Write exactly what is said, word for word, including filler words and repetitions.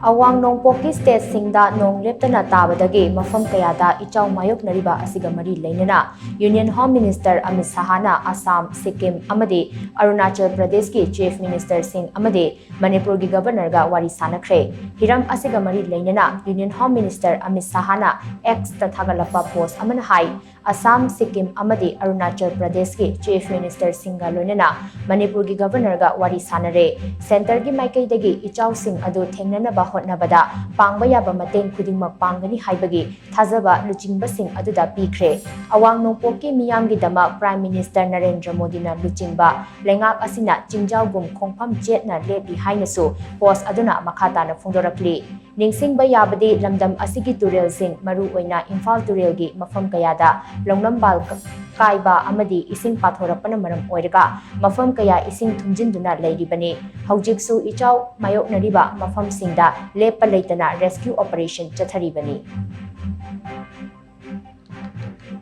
ꯑꯋꯥꯡ ꯅꯣꯡꯄꯣꯛꯀꯤ ꯁ꯭ꯇꯦꯠꯁꯤꯡꯗ ꯅꯣꯡ ꯂꯦꯞꯇꯅ ꯇꯥꯕꯗꯒꯤ ꯃꯐꯝ ꯀꯌꯥꯗ ꯏꯆꯥꯎ ꯃꯥꯌꯣꯛꯅꯔꯤꯕ ꯑꯁꯤꯒ ꯃꯔꯤ ꯂꯩꯅꯅ ꯌꯨꯅꯤꯌꯟ ꯍꯣꯝ ꯃꯤꯅꯤꯁꯇꯔ ꯑꯃꯤꯠ ꯁꯍꯥꯅ ꯑꯁꯥꯝ, ꯁꯤꯛꯀꯤꯝ ꯑꯃꯗꯤ ꯑꯔꯨꯅꯥꯆꯜ ꯄ꯭ꯔꯗꯦꯁꯀꯤ ꯆꯤꯐ ꯃꯤꯅꯤꯁꯇꯔꯁꯤꯡ ꯑꯃꯗꯤ ꯃꯅꯤꯄꯨꯔꯒꯤ ꯒꯕꯔꯅꯔꯒ ꯋꯥꯔꯤ ꯁꯥꯅꯈ꯭ꯔꯦ꯫ ꯍꯤꯔꯝ ꯑꯁꯤꯒ ꯃꯔꯤ ꯂꯩꯅꯅ ꯌꯨꯅꯤꯌꯟ ꯍꯣꯝ ꯃꯤꯅꯤꯁꯇꯔ ꯑꯃꯤꯠ ꯁꯍꯥꯅ ꯑꯦꯛꯁꯇ ꯊꯥꯒꯠꯂꯛꯄ ꯄꯣꯁ ꯑꯃꯅ ꯍꯥꯏ, ꯑꯁꯥꯝ, ꯁꯤꯛꯀꯤꯝ ꯑꯃꯗꯤ ꯑꯔꯨꯅꯥꯆꯜ ꯄ꯭ꯔꯗꯦꯁꯀꯤ ꯆꯤꯐ ꯃꯤꯅꯤꯁꯇꯔꯁꯤꯡꯒ ꯂꯣꯏꯅꯅ ꯃꯅꯤꯄꯨꯔꯒꯤ ꯒꯕꯔꯅꯔꯒ ꯋꯥꯔꯤ ꯁꯥꯅꯔꯦ꯫ ꯁꯦꯟꯇꯔꯒꯤ ꯃꯥꯏꯀꯩꯗꯒꯤ ꯏꯆꯥꯎꯁꯤꯡ ꯑꯗꯨ ꯊꯦꯡꯅꯅꯕ ꯍꯣꯠꯅꯕꯗ ꯄꯥꯡꯕ ꯌꯥꯕ ꯃꯇꯦꯡ ꯈꯨꯗꯤꯡꯃꯛ ꯄꯥꯡꯒꯅꯤ ꯍꯥꯏꯕꯒꯤ ꯊꯥꯖꯕ ꯂꯨꯆꯤꯡꯕꯁꯤꯡ ꯑꯗꯨꯗ ꯄꯤꯈ꯭ꯔꯦ꯫ ꯑꯋꯥꯡ ꯅꯣꯡꯄꯣꯛꯀꯤ ꯃꯤꯌꯥꯝꯒꯤꯗꯃꯛ ꯄ꯭ꯔꯥꯏꯝ ꯃꯤꯅꯤꯁꯇꯔ ꯅꯔꯦꯟꯗ꯭ꯔ ꯃꯣꯗꯤꯅ ꯂꯨꯆꯤꯡꯕ ꯂꯩꯉꯥꯛ ꯑꯁꯤꯅ ꯆꯤꯡꯖꯥꯎꯒꯨꯝ ꯈꯣꯡꯐꯝ ꯆꯦꯠꯅ ꯂꯦꯞꯂꯤ ꯍꯥꯏꯅꯁꯨ ꯄꯣꯁ ꯑꯗꯨꯅ ꯃꯈꯥ ꯇꯥꯅ ꯐꯣꯡꯗꯣꯔꯛꯂꯤ꯫ ꯅꯤꯡꯁꯤꯡꯕ ꯌꯥꯕꯗꯤ, ꯂꯝꯗꯝ ꯑꯁꯤꯒꯤ ꯇꯨꯔꯦꯜꯁꯤꯡ, ꯃꯔꯨꯑꯣꯏꯅ ꯏꯝꯐꯥꯜ ꯇꯨꯔꯦꯜꯒꯤ ꯃꯐꯝ ꯀꯌꯥꯗ ꯂꯧꯅꯝꯕꯥꯜ ꯀꯥꯏꯕ ꯑꯃꯗꯤ ꯏꯁꯤꯡ ꯄꯥꯊꯣꯔꯛꯄꯅ ꯃꯔꯝ ꯑꯣꯏꯔꯒ ꯃꯐꯝ ꯀꯌꯥ ꯏꯁꯤꯡ ꯊꯨꯝꯖꯤꯟꯗꯨꯅ ꯂꯩꯔꯤꯕꯅꯤ꯫ ꯍꯧꯖꯤꯛꯁꯨ ꯏꯆꯥꯎ ꯃꯥꯌꯣꯛꯅꯔꯤꯕ ꯃꯐꯝꯁꯤꯡꯗ ꯂꯦꯞꯄ ꯂꯩꯇꯅ ꯔꯦꯁꯀ꯭ꯌꯨ ꯑꯣꯄꯔꯦꯁꯟ ꯆꯠꯊꯔꯤꯕꯅꯤ꯫